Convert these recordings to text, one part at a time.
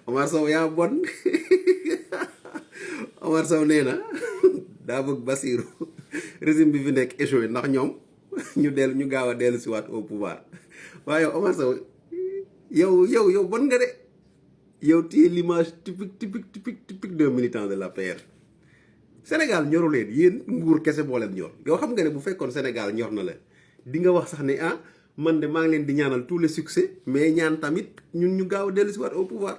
Omar Sow yaa bon. Omar Sow nee na daa bëgg Bassirou régime bi fi nekk échoué ndax ñoom ñu gaaw a dellu si waat au pouvoir waaye yow Omar Sow yow bon nga de yow tu es l'image typique d'un militant de l'APR. Sénégal ñoru leen yéen nguur kese boo leen ñor yow xam nga ne bu fekkoon Sénégal ñor na la di nga wax sax ne ah man de maa ngi leen di ñaanal tous les succès mais ñaan tamit ñun ñu gaaw a dellu si waat au pouvoir.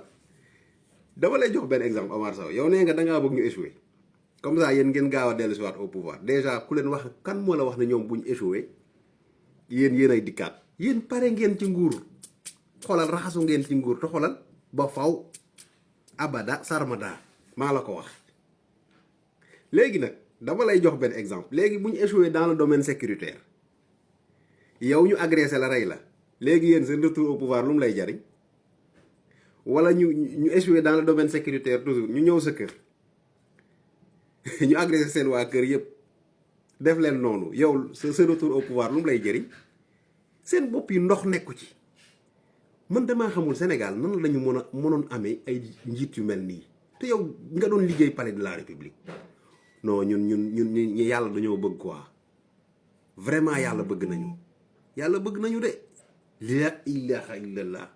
dama lay jox benn exemple Omar Sow yow nee nga da ngaa bëgg ñu échoué comme ça yéen ngeen gaaw a dellu si waat au pouvoir déjà ku leen wax kan moo la wax ne ñoom bu ñu échoué yéen ay dikkaat yéen pare ngeen ci nguur xoolal raxasu ngeen ci nguur te xoolal ba faw abada sarmada maa la ko wax. léegi nag dama lay jox benn exemple léegi bu ñu échoué dans le domaine sécuritaire yow ñu agressé la rey la léegi yéen seen retour au pouvoir lu mu lay jariñ wala ñu échoué dans le domaine sécuritaire toujours ñu ñëw sa kër ñu agressé seen waa kër yëpp def leen noonu yow sa retour au pouvoir lu mu lay jëriñ seen bopp yi ndox nekku ci. man damaa xamul Sénégal nan la ñu mënoon amee ay njiit yu mel nii te yow nga doon liggéey palais de la République non ñun yàlla dañoo bëgg quoi vraiment yàlla bëgg nañu de la ilaha illallah